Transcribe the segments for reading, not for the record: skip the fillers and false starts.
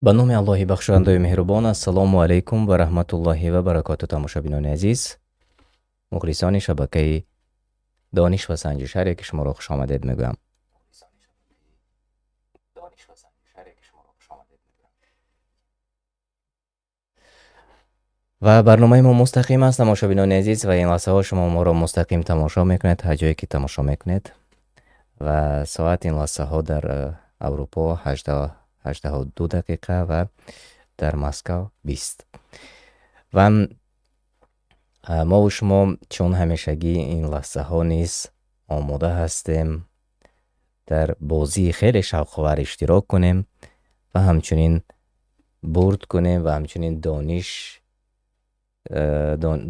Ба номи Аллоҳи бахшояндаю меҳрубон. Ассалому алайкум ва раҳматуллоҳи ва баракоту. Тамошобинони азиз, мухлисони шабакаи Дониш ва санҷиш, ҳар яке шуморо хушомадед мегӯям. Ва барномаи мо мустақим аст, тамошобинони азиз, ва ин лаҳзаҳо шумо моро мустақим тамошо мекунед, ҳар ҷое ки тамошо мекунед. Ва соат ин лаҳзаҳо дар Аврупо 18:02 дақиқа ва дар Москав 20. Ва мову шумо чун ҳамешагӣ ин лаҳзаҳо низ омода ҳастем дар бозии хеле шавқовар иштирок кунем ва ҳамчунин бурд кунем ва ҳамчунин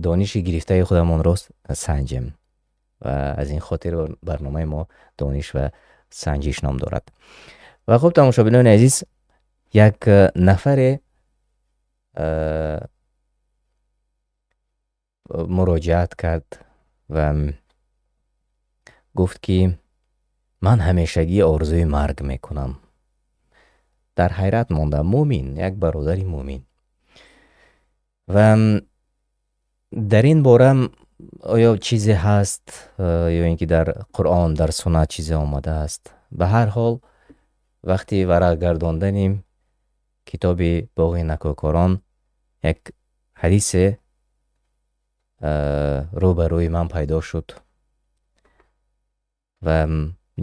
дониши гирифтаи худамонро санҷем. Ва аз ин хотир барномаи мо Дониш ва санҷиш ном дорад. Ва хуб, тамошобинони азиз, як нафаре муроҷиат кард ва гуфт, ки ман ҳамешагӣ орзуи марг мекунам. Дар ҳайрат мондам. Мӯмин, як бародари мӯмин. Ва дар ин бора оё чизе ҳаст ё ин ки дар Қуръон, дар суннат чизе омадааст? Ба ҳар ҳол, вақти варақ гардондани китоби Боғи накӯкорон як ҳадисе рӯ ба рӯи ман пайдо шуд ва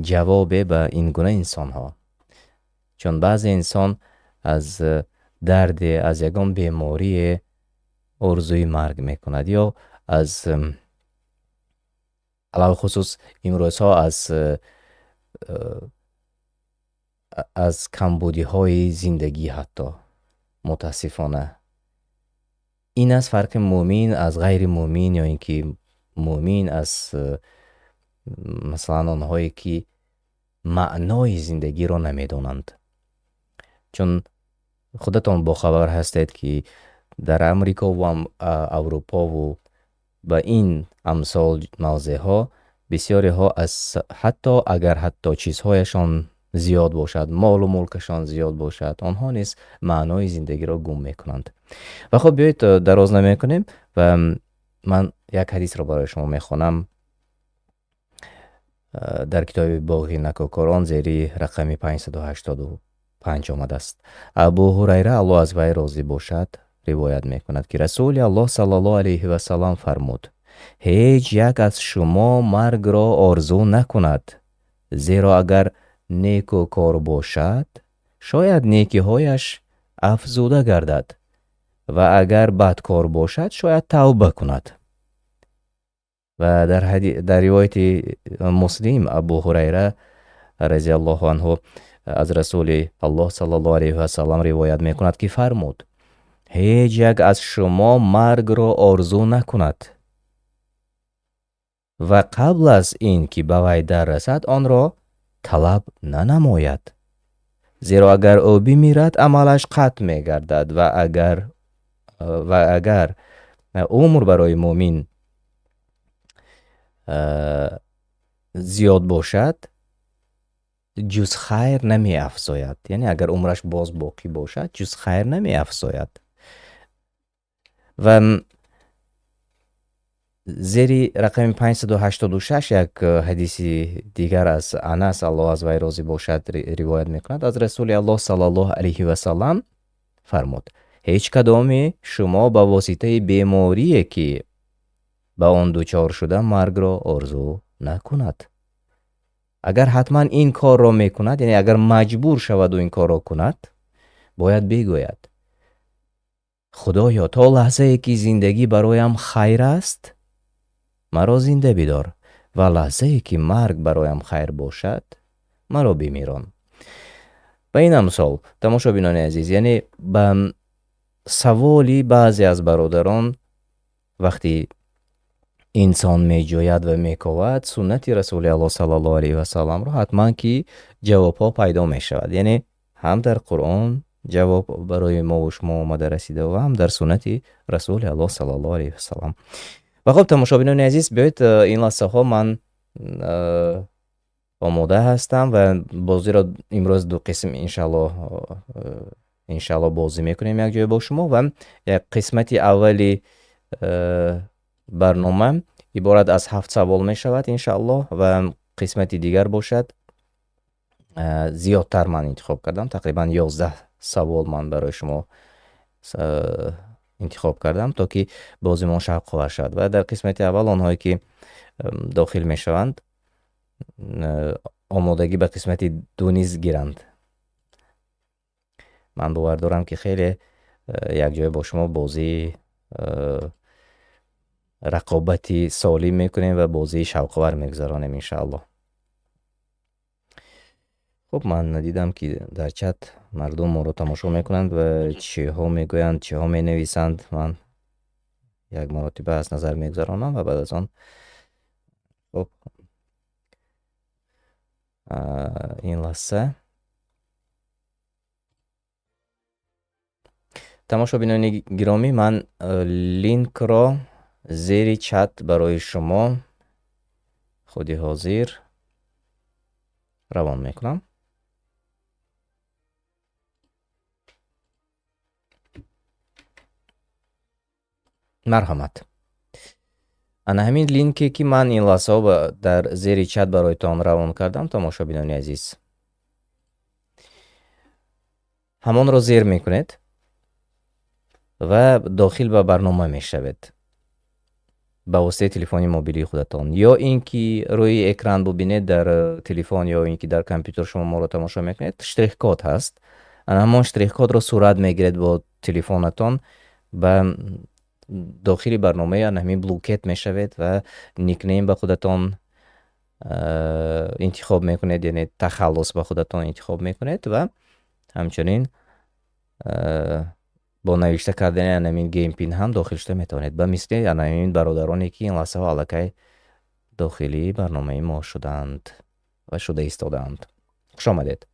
ҷавобе ба ин гуна инсонҳо. Чун баъзе инсон аз дарде, аз ягон беморие орзуи марг мекунад ё аз алалхусус имрӯзҳо аз камбудиҳои зиндагӣ ҳатто, мутаассифона. Ин аст фарқи мӯмин аз ғайри мӯмин ё ин ки мӯмин аз масалан онҳое ки маънои зиндагиро намедонанд. Чун худатон бохабар ҳастед, ки дар Амрикову Аврупову ба ин амсол мавзеъҳо бисёриҳо аз ҳатто агар ҳатто чизҳояшон зиёд бошад, молу мулкашон зиёд бошад, онҳо низ маънои зиндагиро гум мекунанд. Ва хуб, биёед, дароз намекунем ва ман як ҳадисро барои шумо мехонам. Дар китоби Боғи накӯкорон зери рақами 585 омадааст. Абу Ҳурайра, Аллоҳ аз вай розӣ бошад, ривоят мекунад, ки Расули Аллоҳ саллаллоҳу алайҳи васаллам фармуд: «Ҳеҷ як аз шумо маргро орзу накунад, зеро агар некӯкор бошад, шояд некиҳояш афзуда гардад ва агар бадкор бошад, шояд тавба кунад». Ва дар ривояти Муслим Абу Ҳурайра разиаллоҳу анҳу аз Расули Аллоҳ саллаллоҳу алайҳи васаллам ривоят мекунад, ки фармуд: «Ҳеҷ як аз шумо маргро орзу накунад ва қабл аз ин ки ба вай дар расад, онро талаб нанамояд, зеро агар ӯ бимирад, амалаш қатъ мегардад ва агар умр барои мӯмин зиёд бошад, ҷуз хайр намеафзояд». Яъне агар умраш боз боқӣ бошад, ҷуз хайр намеафзояд. Ва зери рақами 586 як ҳадиси дигар аз Анас, Аллоҳ аз вай розӣ бошад, ривоят мекунад: аз Расули Аллоҳ саллаллоҳу алайҳи васаллам фармуд: «Ҳеҷ кадоми шумо ба воситаи беморие, ки ба он дучор шуда, маргро орзу накунад. Агар ҳатман ин корро мекунад, яъне агар маҷбур шаваду ин корро кунад, бояд бигӯяд: Худоё, то лаҳзае ки зиндагӣ бароям хайр аст, маро зинда бидор ва лаҳзае ки марг бароям хайр бошад, маро бимирон». Ба ин амсол, тамошобинони азиз, яъне ба саволи баъзе аз бародарон, вақте инсон меҷӯяд ва мековад суннати Расули Аллоҳ саллаллоҳу алайҳи васалламро, ҳатман ки ҷавобҳо пайдо мешавад. Яъне ҳам дар Қуръон ҷавоб барои мову шумо омада расида ва ҳам дар суннати Расули Аллоҳ саллаллоҳу алайҳи васаллам. Ва хуб, тамошобинони азиз, биёед, ин лаҳзаҳо ман омода ҳастам ва бозиро имрӯз ду қисм, иншааллоҳ. Иншаалло бозӣ мекунем якҷоя бо шумо ва як қисмати аввали барнома иборат аз 7 савол мешавад, иншаалло, ва қисмати дигар бошад, зиёдтар ман интихоб кардам, тақрибан 11 савол ман барои шумо интихоб кардам, то ки бозимон шавқовар шавад. Ва дар қисмати аввал онҳое ки дохил мешаванд, омодагӣ ба қисмати ду низ гиранд. Ман бовар дорам, ки хеле якҷоя бо шумо бозии рақобати солим мекунем ва бозии шавқовар мегузаронем, иншааллоҳ. Хуб, ман дидам, ки дар чат мардум моро тамошо мекунанд ва чиҳо мегӯянд, чиҳо менависанд. Ман як маротиба аз назар мегузаронам ва баъд аз он, хуб, ин лаҳза, тамошобинони гиромӣ, ман линкро зери чат барои шумо худи ҳозир равон мекунам. Марҳамат, ана ҳамин линке, ки ман ин лаҳзаҳо дар зери чат бароятон равон кардам, тамошобинони азиз, ҳамонро зер мекунед ва дохил ба барнома мешавед ба воситаи телефони мобилии худатон, ё ин ки рӯи экран бубинед дар телефон, ё ин ки дар компютер шумо моро тамошо мекунед, штрих-код ҳаст. Ана ҳамон штрих-кодро сурат мегиред бо телефонатон, ба дохили барномаи ана ҳамин Blooket мешавед ва никнейм ба худатон интихоб мекунед, яъне тахаллус ба худатон интихоб мекунед ва ҳамчунин бо навишта кардани ана ҳамин геймпин ҳам дохил шуда метавонед, ба мисли ана ҳамин бародароне, ки ин лаҳзаҳо аллакай дохили барномаи мо шудаанд ва шуда истодаанд. Хуш омадед.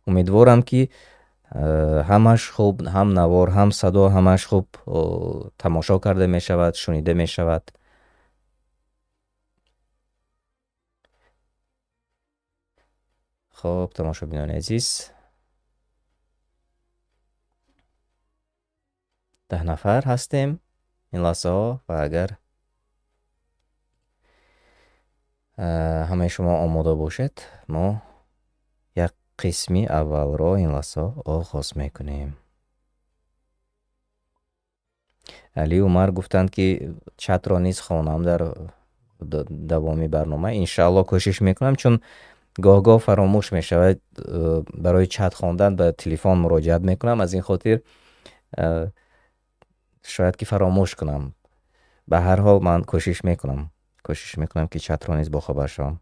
Умедворам, ки ҳамаш хуб, ҳам навор, ҳам садо, ҳамаш хуб тамошо карда мешавад, шунида мешавад. Хуб, тамошобинони азиз, 10 нафар ҳастем ин лаҳзаҳо ва агар ҳамаи шумо омода бошед, мо як қисми аввалро ин лаҳза оғоз мекунем. Али Умар гуфтанд, ки чатро низ хонам дар давоми барнома. Иншаалло кӯшиш мекунам, чун гоҳ-гоҳ фаромӯш мешавад, барои чат хондан ба телефон муроҷиат мекунам, аз ин хотир шояд ки фаромӯш кунам. Ба ҳар ҳол ман кӯшиш мекунам, ки чатро низ бохабар шавам.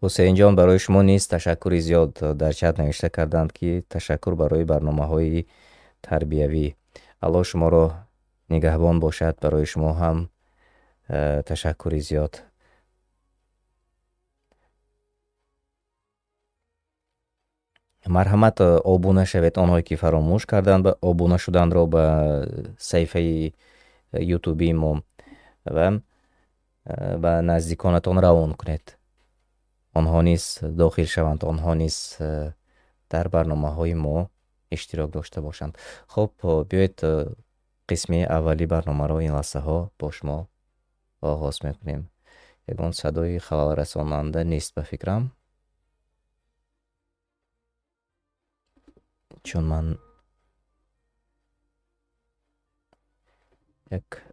Ҳусейнҷон, барои шумо низ ташаккури зиёд. Дар чат навишта карданд, ки ташаккур барои барномаҳои тарбиявӣ. Аллоҳ шуморо нигаҳбон бошад. Барои шумо ҳам ташаккури зиёд. Марҳамат, обуна шавед, онҳое ки фаромӯш карданд ба обуна шуданро ба саҳифаи ютубии мо, ва ба наздиконатон равон кунед, онҳо низ дохил шаванд, онҳо низ дар барномаҳои мо иштирок дошта бошанд. Хуб, биёед, қисми аввали барномаро ин лаҳзаҳо бо шумо оғоз мекунем. Ягон садои халалрасонанда нест, ба фикрам, чун ман як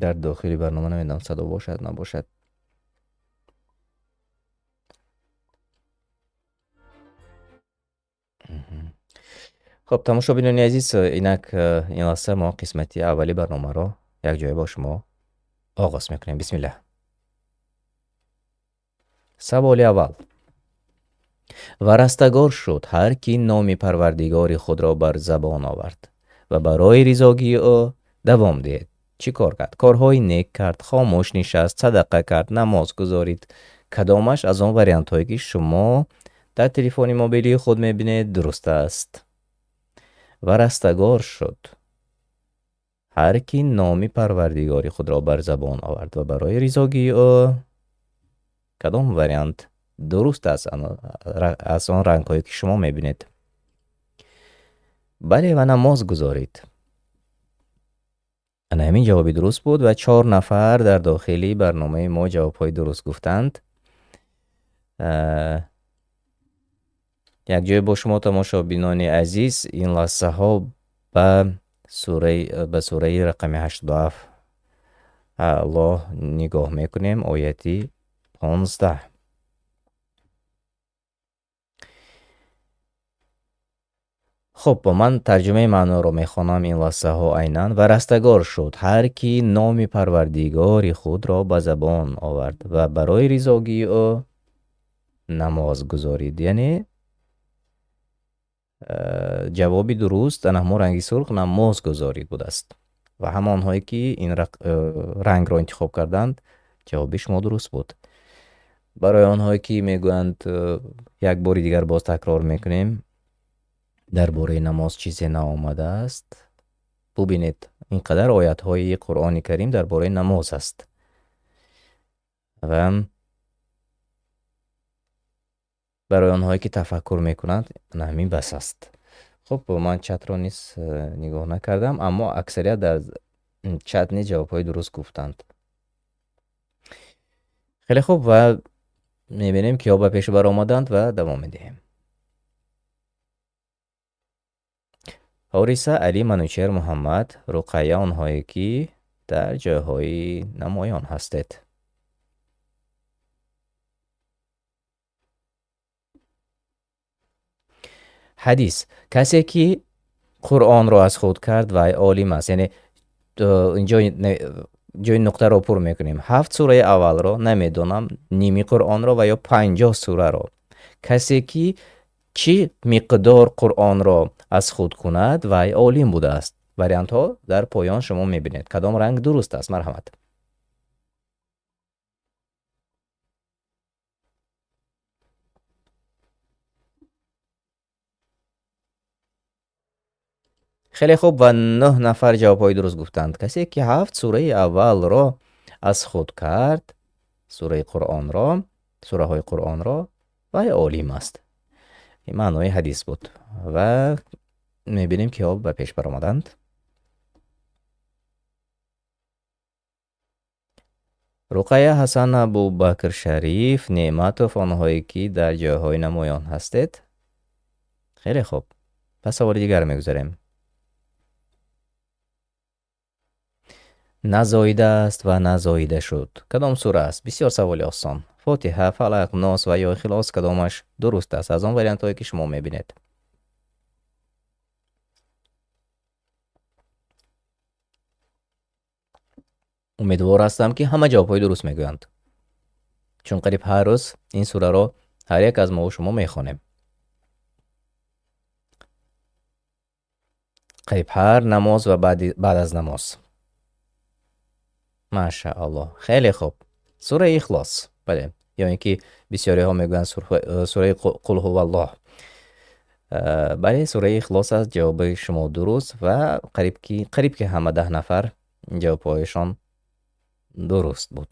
дар дохили барнома намедонам садо бошад, набошад. Хуб, тамошобинони азиз, инак ин лаҳза мо қисмати аввали барномаро якҷоя бо шумо оғоз мекунем. Бисмиллаҳ. Саволи аввал. Ва растагор шуд ҳар ки номи Парвардигори худро бар забон овард ва барои ризогии ӯ давом диҳед. Чӣ кор кард? Корҳои нек кард, хомӯш нишаст, садақа кард, намоз гузорид. Кадомаш аз он вариантҳое, ки шумо дар телефони мобилии худ мебинед, дуруст аст? Ва растагор шуд ҳар ки номи Парвардигори худро бар забон овард ва барои ризогии ӯ Кадом вариант дуруст аст аз он рангҳое, ки шумо мебинед? Бале, ва намоз гузоред. Ана ҳамин ҷавоби дуруст буд ва 4 нафар дар дохили барномаи мо ҷавобҳои дуруст гуфтанд. Якҷоя бо шумо тамошобинони азиз ин лаҳзаҳо ба сураи рақами 87 Аллоҳ нигоҳ мекунем, ояти 15. Хуб, ман тарҷумаи маъноро мехонам ин лаҳзаҳо айнан. Ва растагор шуд ҳар ки номи Парвардигори худро ба забон овард ва барои ризогии ӯ намоз гузорид. Яъне ҷавоби дуруст ана ҳамон ранги сурх намоз гузорид будааст. Ва ҳамонҳое ки ин рангро интихоб карданд, ҷавоби шумо дуруст буд. Барои онҳое ки мегӯянд, як бори дигар боз такрор мекунем, дар бораи намоз чизе наомадааст. Бубинед, ин қадар оятҳои Қуръони Карим дар бораи намоз аст. Ва барои онҳое ки тафаккур мекунанд, на ҳамин бас аст. Хуб, ман чатро низ нигоҳ накардам, аммо аксарият дар чат низ ҷавобҳои дуруст гуфтанд. Хеле хуб, ва мебинем киҳо ба пеш баромаданд ва давом медиҳем. Ҳориса, Али, Манучер, Муҳаммад, Руқая, онҳое ки дар ҷойҳои намоён ҳастед. Ҳадис. Касе ки Қуръонро аз худ кард, вай олим аст. Яъне, инҷо ҷои нуқтаро пур мекунем. 7 сураи аввалро намедонам, ними Қуръонро ва ё 50 сураро. Касе ки чӣ миқдор Қуръонро аз худ кунад, вай олим будааст. Вариантҳо дар поён шумо мебинед. Кадом ранг дуруст аст? Марҳамат. Хеле хуб, ва 9 нафар ҷавобҳои дуруст гуфтанд. Касе ки 7 сураи аввалро аз худ кард, сураи Қуръонро, сураҳои Қуръонро, вай олим аст. Ин маънои ҳадис буд. Ва мебинем киҳо ба пеш баромаданд. Руқая, Ҳасан, Абубакр, Шариф, Неъматов, онҳое ки дар ҷойҳои намоён ҳастед. Хеле хуб. Пас саволи дигар мегузарем. Назоидааст ва назоида шуд. Кадом сура аст? Бисёр саволи осон. Фотиҳа, Фалақ, Нос ва ё Ихлос кадомаш дуруст аст аз он вариантҳое ки шумо мебинед? Умедвор ҳастам ки ҳама ҷавобҳои дуруст мегӯянд. Чун қариб ҳар рӯз ин сураро ҳар як аз мо шумо мехонем. Қариб ҳар намоз ва баъд аз намоз. Машааллоҳ. Хеле хуб. Сураи Ихлос. Бале, ё ин ки бисёриҳо мегӯянд сураи Қул ҳуваллоҳ. Бале, сураи Ихлос аст, ҷавоби шумо дуруст ва қариб ки ҳама 10 нафар ҷавобҳояшон дуруст буд.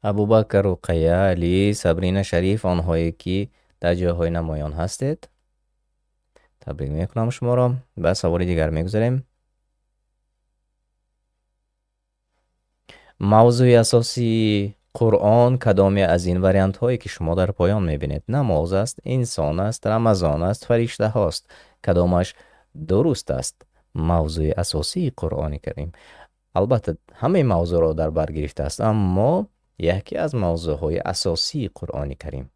Абубакр, Руқая, Али, Сабрина, Шариф, онҳое ки дар ҷойҳои намоён ҳастед, табрик мекунам шуморо. Ба саволи дигар мегузарем. Мавзӯи асосии Қуръон кадоме аз ин вариантҳое ки шумо дар поён мебинед? Намоз аст, инсон аст, Рамазон аст, фариштаҳост. Кадомаш дуруст аст? Мавзӯи асосии Қуръони Карим. Албатта, ҳамаи мавзӯъро дар бар гирифтааст, аммо яке аз мавзӯъҳои асосии Қуръони Карим.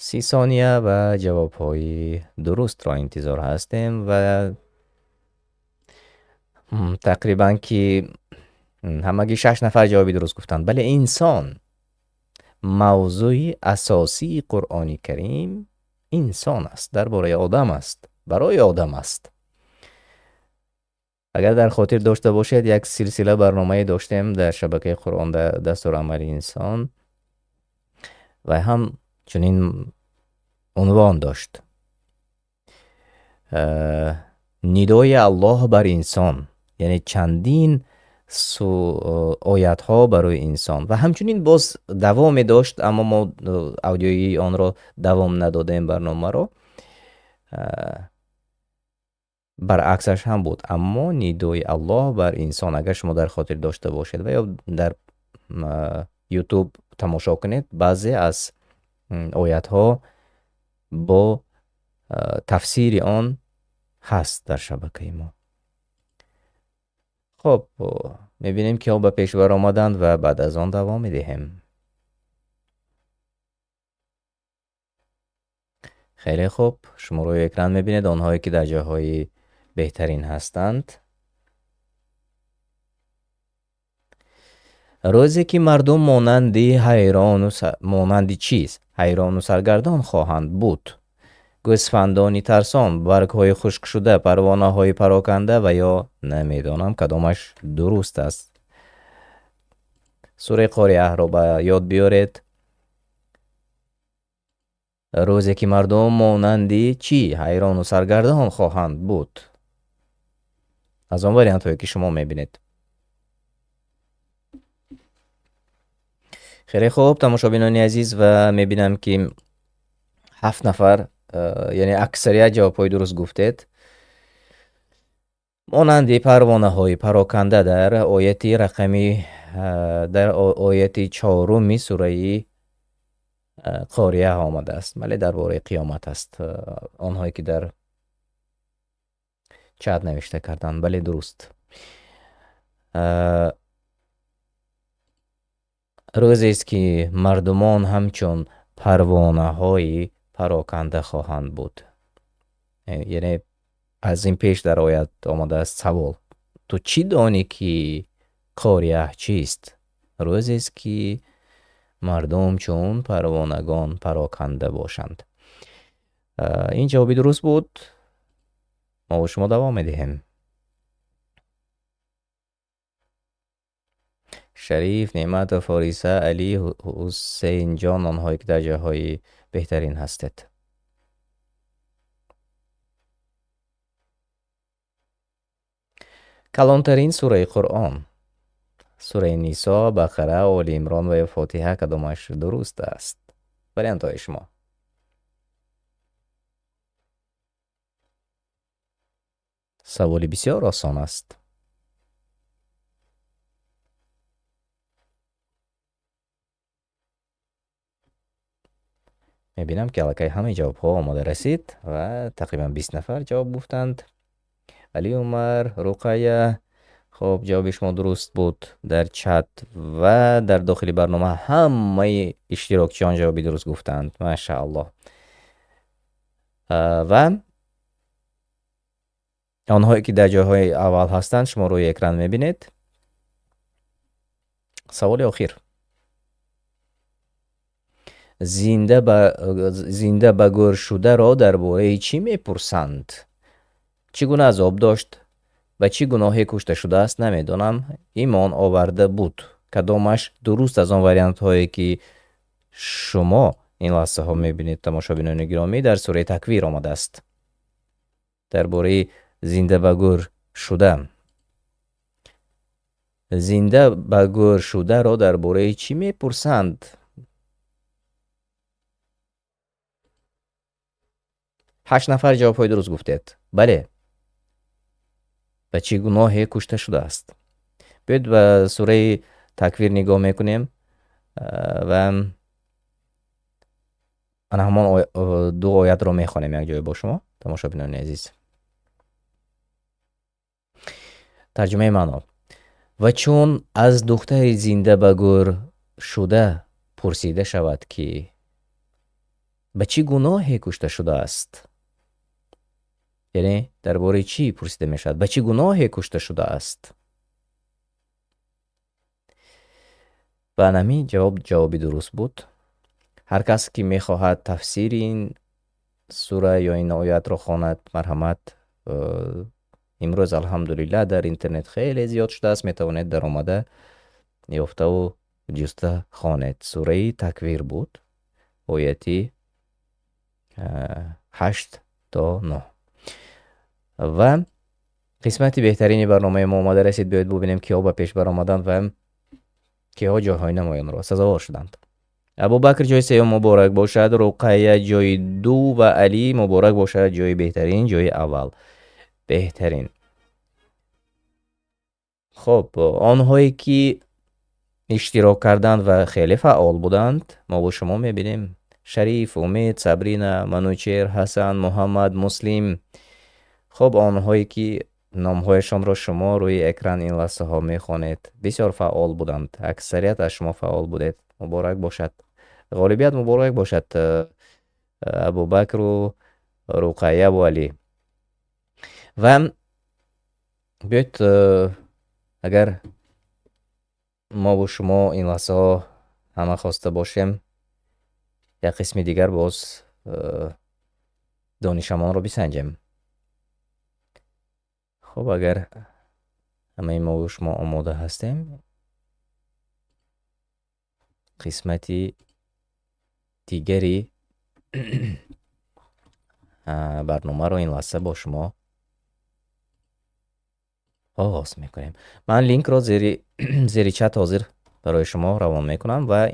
30 сония ва ҷавобҳои дурустро интизор ҳастем ва тақрибан ки ҳамагӣ 6 нафар ҷавоби дуруст гуфтанд. Бале, инсон. Мавзӯи асосии Қуръони Карим инсон аст, дар бораи одам аст, барои одам аст. Агар дар хотир дошта бошед, як силсила барномае доштем дар шабакаи Қуръон дар дастурамали инсон. Ва ҳам чунин унвон дошт: нидои Аллоҳ бар инсон, яъне чандин оятҳо барои инсон ва ҳамчунин боз давоме дошт, аммо мо аудиои онро давом надодем барномаро. Баръаксаш ҳам буд, аммо нидои Аллоҳ бар инсон, агар шумо дар хотир дошта бошед ва ё дар YouTube тамошо кунед, баъзе аз оятҳо бо тафсири он ҳаст дар шабакаи мо. Хоб, мебинем ки ба пеш баромаданд ва баъд аз он давом медиҳем. Хеле хуб, шумо рӯи экран мебинед онҳое ки дар ҷойҳои беҳтарин ҳастанд. Рӯзе ки мардум монанди монанди чиз ҳайрону саргардон хоҳанд буд. Гӯсфандони тарсон, баргҳои хушкшуда, парвонаҳои пароканда ва ё намедонам кадомаш дуруст аст. Сураи Қориаҳро ба ёд биёред. Рӯзе ки мардум монанди чӣ ҳайрону саргардон хоҳанд буд. Аз он вариантҳое ки шумо мебинед. Хеле хуб, тамошобинони азиз, ва мебинам ки 7 нафар, яъне аксарият ҷавобҳои дуруст гуфтед. Монанди парвонаҳои пароканда дар ояти рақами, дар ояти 4 сураи Қориаҳ омадааст. Бале, дар бораи қиёмат аст. Онҳое ки дар чат навишта карданд, бале, дуруст. Рӯзест ки мардумон ҳамчун парвонаҳои пароканда хоҳанд буд. Яъне аз ин пеш дар оят омадааст савол: ту чӣ донӣ ки Қориаҳ чист? Рӯзест ки мардум чун парвонагон пароканда бошанд. Ин ҷавоби дуруст буд. Мо бо шумо давом медиҳем. Шариф, Неъматов, Фориса, Али, Ҳусейнҷон, онҳое ки дар ҷойҳои беҳтарин ҳастед. Калонтарин сураи Қуръон: сураи Нисо, Бақара, Оли Имрон ва ё Фотиҳа, кадомаш дуруст аст? Вариантҳои шумо. Саволи бисёр осон аст. Мебинам ки аллакай ҳамаи ҷавобҳо омода расид ва тақрибан 20 нафар ҷавоб гуфтанд. Али Умар, Руқая, хоб, ҷавоби шумо дуруст буд дар чат ва дар дохили барнома ҳамаи иштирокчиён ҷавоби дуруст гуфтанд. Машааллоҳ. Ва онҳое ки дар ҷойҳои аввал ҳастанд, шумо рӯи экран мебинед. Саволи охир. Зинда ба гӯр шударо дар бораи чӣ мепурсанд? Чӣ гуна азоб дошт? Ба чӣ гуноҳе кушта шудааст? Намедонам. Имон оварда буд. Кадомаш дуруст аз он вариантҳое ки шумо ин лаҳзаҳо мебинед, тамошобинони гиромӣ, дар сураи Таквир омадааст. Дар бораи зинда ба гӯр шуда. Зинда ба гӯр шударо дар бораи чӣ мепурсанд? 8 нафар ҷавобҳои дуруст гуфтед. Бале, ба чӣ гуноҳе кушта шудааст? Биёед ба сураи Таквир нигоҳ мекунем ва ана ҳамон ду оятро мехонем якҷоя бо шумо, тамошобинони азиз. Тарҷумаи маъно: ва чун аз духтари зинда ба гӯр шуда пурсида шавад, ки ба чӣ гуноҳе кушта шудааст, яъне дар бораи чӣ пурсида мешавад? Ба чӣ гуноҳе кушта шудааст? Ва анами ҷавоб ҷавоби дуруст буд. Ҳар кас ки мехоҳад тафсири ин сура ё ин оятро хонад, марҳамат. Имрӯз алҳамдулиллаҳ дар интернет хеле зиёд шудааст, метавонед даромада ёфтаву ҷуста хонед. Сураи Таквир буд. Ояти 8 то 9. Ва қисмати беҳтарини барномаи мо омада расид. Биёед бубинем, киҳо ба пеш баромаданд ва киҳо ҷойҳои намоёнро сазовор шуданд. Абубакр ҷои сеюм муборак бошад, Руқайя ҷои ду ва Алӣ муборак бошад ҷои беҳтарин, ҷои аввал. Беҳтарин. Хуб, онҳое ки иштирок карданд ва хеле фаъол буданд, мо бо шумо мебинем. Шариф, Умед, Сабрина, Манучер, Ҳасан, Муҳаммад, Муслим. Хуб, онҳое ки номҳояшонро шумо рӯи экран ин лаҳзаҳо мехонед, бисёр фаъол буданд. Аксарият аз шумо фаъол будед. Муборак бошад. Ғолибият муборак бошад Абубакру Руқайя ва Алӣ. Ва биёед, агар мо бо шумо ин лаҳзаҳо ҳама хоста бошем, як қисми дигар боз донишамонро бисанҷем. Хуб, агар ҳамаи мо бо шумо омода ҳастем, қисмати дигари барномаро ин лаҳза бо шумо оғоз мекунем. Ман линкро зери чат ҳозир барои шумо равон мекунам ва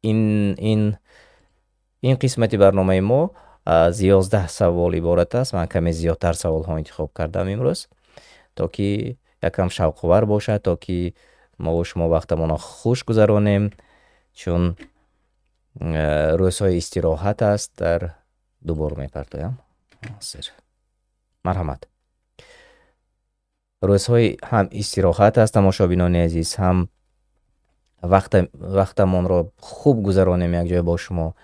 ин қисмати барномаи мо аз 11 савол иборат аст. Ман каме зиёдтар саволҳо интихоб кардам имрӯз, то ки якам шавқовар бошад, то ки мо бо шумо вақтамонро хуш гузаронем, чун рӯзҳои истироҳат аст. Дар дубор мепартоям. Ҳозир. Марҳамат. Рӯзҳои ҳам истироҳат аст, тамошобинони азиз, ҳам вақтамонро хуб гузаронем якҷоя бо шумо.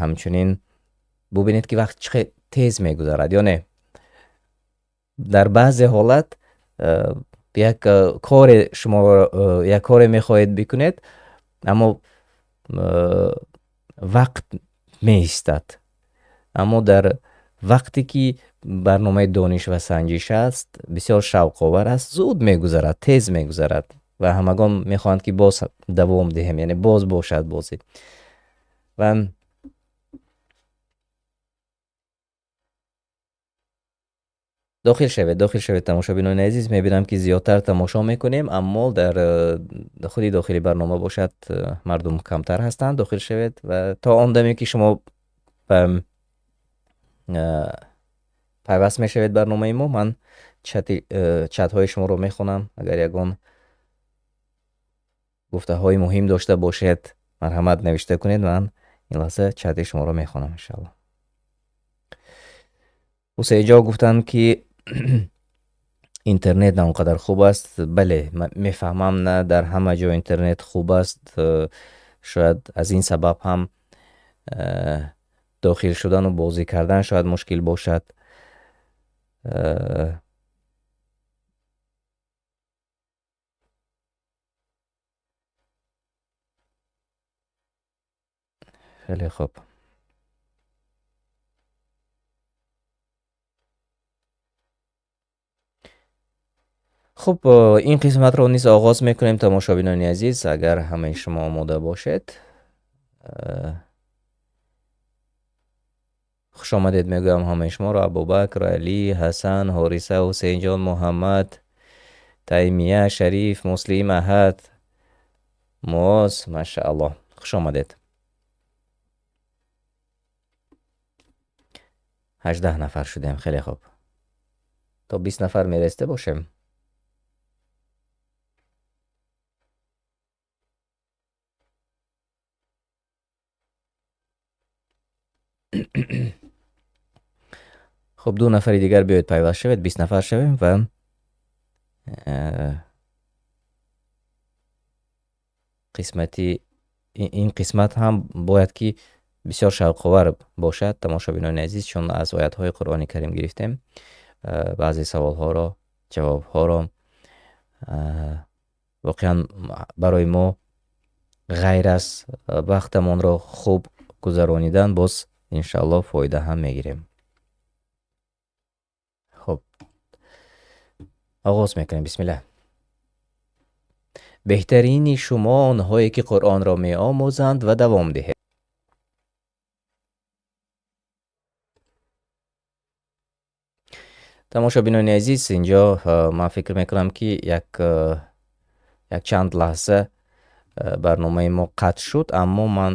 Ҳамчунин бубинед, ки вақт чӣ тез мегузарад, ё не? Дар баъзе ҳолат як коре шумо як коре мехоҳед бикунед, аммо вақт меистад. Аммо дар вақте ки барномаи дониш ва санҷиш аст, бисёр шавқовар аст, зуд мегузарад, тез мегузарад ва ҳамагон мехоҳанд, ки боз давом диҳем, яъне боз бошад бозӣ. Ва дохил шавед, дохил шавед, тамошобинони азиз. Мебинам, ки зиёдтар тамошо мекунем, аммо дар худи дохили барнома бошад, мардум камтар ҳастанд. Дохил шавед ва то он даме, ки шумо пайваст мешавед барномаи мо, ман чатҳои шуморо мехонам. Агар ягон гуфтаҳои муҳим дошта бошед, марҳамат навишта кунед, ман ин лаҳза чати шуморо мехонам, иншаллоҳ. Ҳусейнҷо гуфтанд, ки интернет на он қадар хуб аст. Бале, мефаҳмам, на дар ҳама ҷо интернет хуб аст. Шояд аз ин сабаб ҳам дохил шудану бозӣ кардан шояд мушкил бошад. Хеле хуб. Хуб, ин қисматро низ оғоз мекунем, тамошобинони азиз, агар ҳамаи шумо омода бошед. Хуш омадед мегӯям ҳамаи шуморо: Абубакр, Алӣ, Ҳасан, Ҳориса, Ҳусейнҷон, Муҳаммад, Таймия, Шариф, Муслим, Аҳад, Муоз, машааллоҳ, хуш омадед. 18 нафар шудем, хеле хуб. То 20 нафар мерасида бошем. Хуб, ду нафари дигар биёед пайваст шавед, 20 нафар шавем ва қисмати ин қисмат ҳам бояд ки бисёр шавқовар бошад, тамошобинони азиз, чун аз оятҳои Қуръони Карим гирифтем баъзе саволҳоро, ҷавобҳоро. Воқеан барои мо ғайр аз вақтамонро хуб гузаронидан боз иншааллоҳ фоида ҳам мегирем. Хуб, оғоз мекунем. Бисмиллаҳ. Беҳтарини шумо онҳое ки Қуръонро меомӯзанд ва давом диҳед. Тамошобинони азиз, инҷо ман фикр мекунам ки як чанд лаҳза барномаи мо қатъ шуд, аммо ман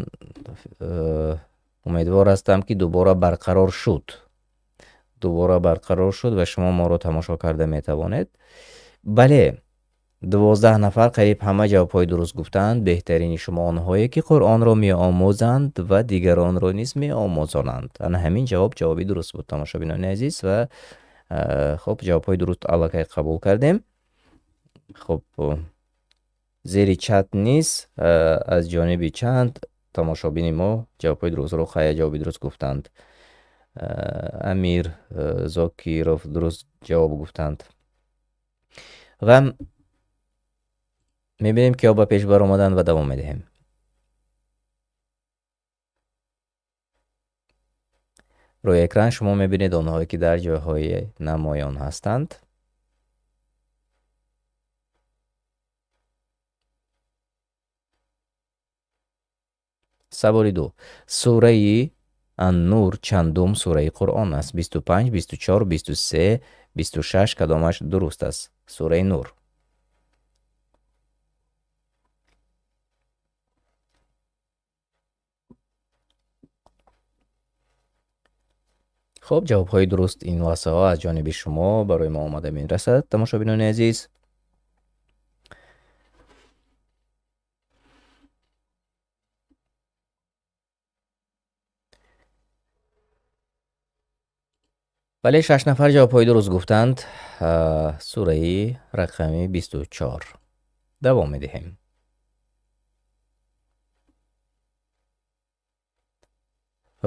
умедвор ҳастам ки дубора барқарор шуд. Дубора барқарор шуд ва шумо моро тамошо карда метавонед. Бале, 12 нафар қариб ҳама ҷавобҳои дуруст гуфтаанд. Беҳтарини шумо онҳое ки Қуръонро меомӯзанд ва дигаронро низ меомӯзонанд. Ана ҳамин ҷавоб ҷавоби дуруст буд, тамошобинони азиз, ва хуб, ҷавобҳои дуруст аллакай қабул кардем. Хуб, зери чат низ аз ҷониби чанд тамошобини мо ҷавобҳои дурустро ҷавоби дуруст гуфтанд. Амир Зокиров дуруст ҷавоб гуфтанд. Ва мебинем ки ба пеш баромаданд ва давом медиҳем. Рӯи экран шумо мебинед онҳое ки дар ҷойҳои намоён ҳастанд. Саволи 2. Сураи Ан-Нур чандум сураи Қуръон аст? 25, 24, 23, 26 кадомаш дуруст аст? Сураи Нур. Хуб, ҷавобҳои дуруст ин лаҳзаҳо аз ҷониби шумо барои мо омада мерасад, тамошобинони азиз. Бале, 6 нафар ҷавобҳои дуруст гуфтанд. Сураи рақами 24. Давом медиҳем.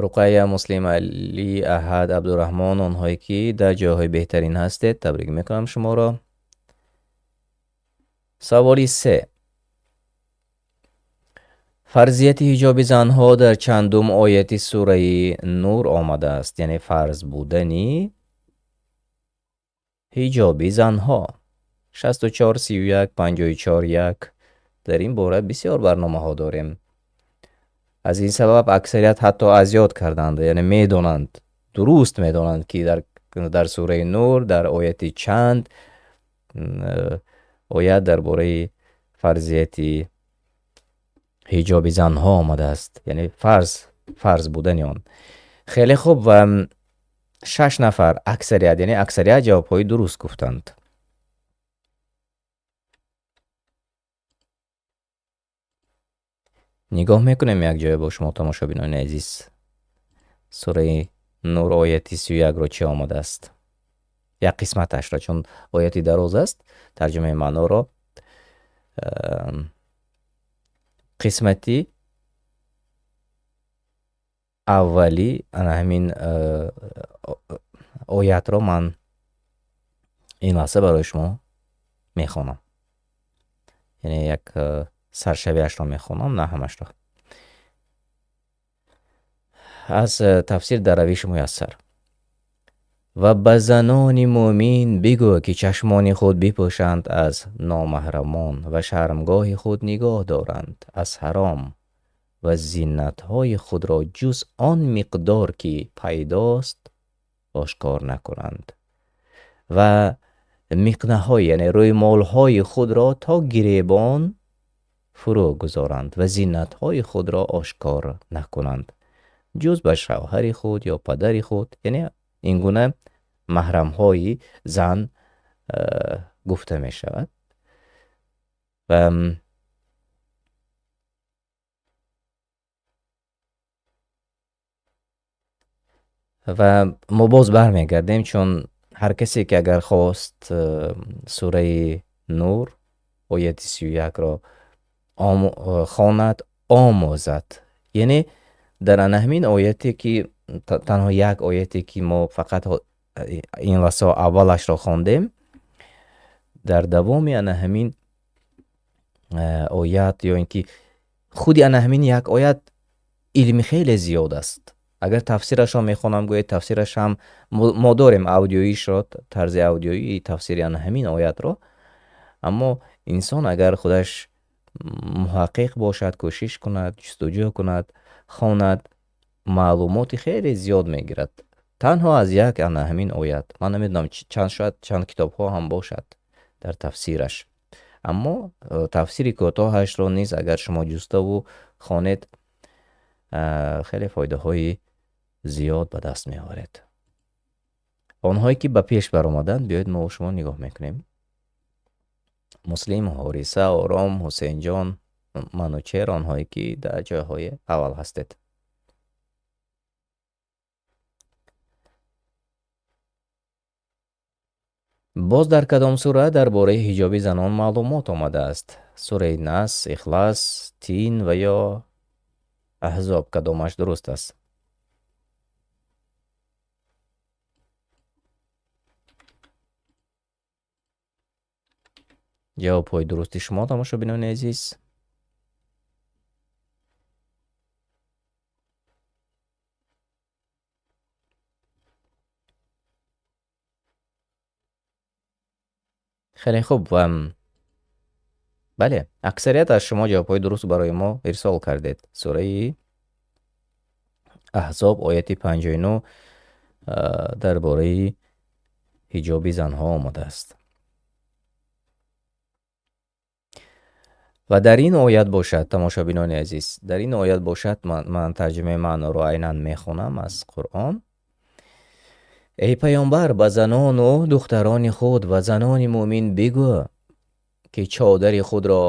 Руқайя, Муслим, Али, Аҳад, Абдураҳмон, онҳое ки дар ҷойҳои беҳтарин ҳастед, табрик мекунам шуморо. Саволи 3. Фарзияти ҳиҷоби занҳо дар чандум ояти сураи Нур омадааст, яъне фарз будани ҳиҷоби занҳо. 64, 31, 54, 1. Дар ин бора бисёр барномаҳо дорем. Аз ин сабаб аксарият ҳатто аз ёд карданд, яъне медонанд, дуруст медонанд ки дар сураи Нур дар ояти чанд оят дар бораи фарзияти ҳиҷоби занҳо омадааст, яъне фарз будани он. Хеле хуб, ва 6 нафар аксарият, яъне аксарият ҷавобҳои дуруст гуфтанд. Нигоҳ мекунем якҷоя бо шумо, тамошобинони азиз. Сураи Нур ояти 31-ро чӣ омадааст? Як қисматашро, чун ояти дароз аст, тарҷумаи маъноро қисмати аввали ана ҳамин оятро ман ин лаҳза барои шумо мехонам. Яъне як саршавиашро мехонам, на ҳамашро. Аз тафсир дар равиши муяссар. Ва ба занони мӯмин бигӯ ки чашмони худ бипӯшанд аз номаҳрамон ва шармгоҳи худ нигоҳ доранд аз ҳаром ва зинатҳои худро ҷуз он миқдор ки пайдост ошкор накунанд ва миқнаҳои, яъне рӯймолҳои худро то гиребон фурӯ гузоранд ва зинатҳои худро ошкор накунанд ҷуз ба шавҳари худ ё падари худ, яъне ин гуна маҳрамҳои зан гуфта мешавад. Ва мо боз бармегардем, чун ҳар касе ки агар хост сураи Нур ояти 31-ро хонад, омӯзад, яъне дар ана ҳамин ояте ки танҳо як ояте ки мо фақат ин лаҳза аввалашро хондем, дар давоми ана ҳамин оят ё ин ки худи ана ҳамин як оят илми хеле зиёд аст. Агар тафсирашро мехонам, гӯед тафсираш ҳам мо дорем аудиоишро, тарзи аудиоии тафсири ана ҳамин оятро, аммо инсон агар худаш Муҳаққиқ бошад, кӯшиш кунад, ҷустуҷӯ кунад, хонад, маълумоти хеле зиёд мегирад. Танҳо аз як ана ҳамин оят. Ман намедонам чанд, шояд чанд китобҳо ҳам бошад дар тафсираш. Аммо тафсири кӯтоҳашро низ агар шумо ҷуставу хонед, хеле фоидаҳои зиёд ба даст меоред. Онҳое ки ба пеш баромаданд, биёед мо шумо нигоҳ мекунем. Муслим, Ҳориса, Ором, Ҳусейнҷон, Манучер, онҳое ки дар ҷойҳои аввал ҳастед. Боз дар кадом сура дар бораи ҳиҷоби занон маълумот омадааст? Сураи Нас, Ихлас, Тин ва ё Аҳзоб, кадомаш дуруст аст? Ҷавобҳои дурусти шумо, тамошобинони азиз. Хеле хуб ва бале, аксарият аз шумо ҷавобҳои дуруст барои мо ирсол кардед. Сураи Аҳзоб ояти 59 дар бораи ҳиҷоби занҳо омадааст. Ва дар ин оят бошад, тамошобинони азиз, дар ин оят бошад, ман тарҷумаи маъноро айнан мехонам аз Қуръон. Эй паёмбар, ба занону духтарони худ ва занони мӯмин бигӯ, ки чодари худро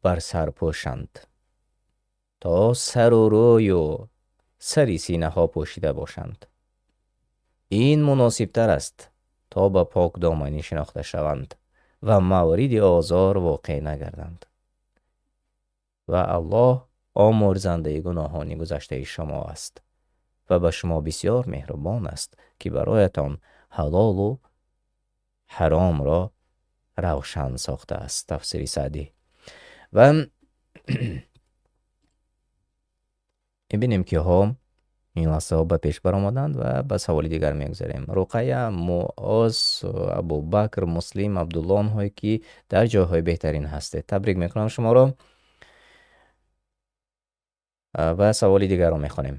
бар сар пӯшанд, то сару рӯю сари синаҳо пӯшида бошанд. Ин муносибтар аст, то ба покдоманӣ шинохта шаванд ва мавриди озор воқеъ нагарданд. Ва Аллоҳ омӯрзандаи гуноҳони гузаштаи шумо аст ва ба шумо бисёр меҳрубон аст, ки бароятон ҳалолу ҳаромро равшан сохтааст. Тафсири Саъдӣ. Ва мебинем, ки ҳо ин лаҳзаҳо ба пеш баромаданд ва ба саволи дигар мегузарем. Руқая, Муоз, Абубакр, Муслим, Абдулло, онҳое ки дар ҷойҳои беҳтарин ҳастед. Табрик мекунам шуморо. Ва саволи дигарро мехонем.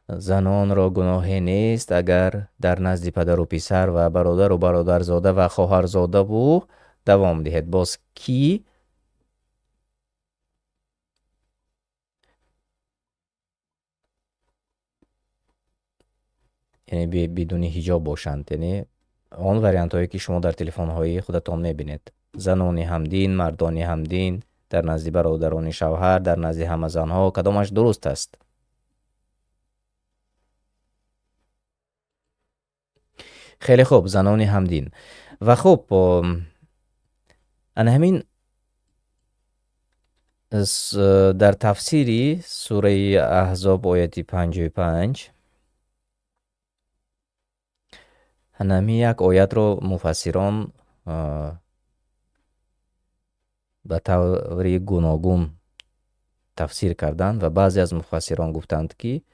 Занонро гуноҳе нест, агар дар назди падару писар ва бародару бародарзода ва хоҳарзодаву давом диҳед. Боз ки яъне бидуни ҳиҷоб бошанд, яъне он вариантҳое ки шумо дар телефонҳои худатон мебинед. Занони ҳамдин, мардони ҳамдин, дар назди бародарони шавҳар, дар назди ҳама занҳо, кадомаш дуруст аст? Хеле хуб, занони ҳамдин. Ва хуб, ана ҳамин дар тафсири сураи Аҳзоб ояти 55 ана ҳамин як оятро муфассирон ба таври гуногун тафсир карданд ва баъзе аз муфассирон гуфтанд, ки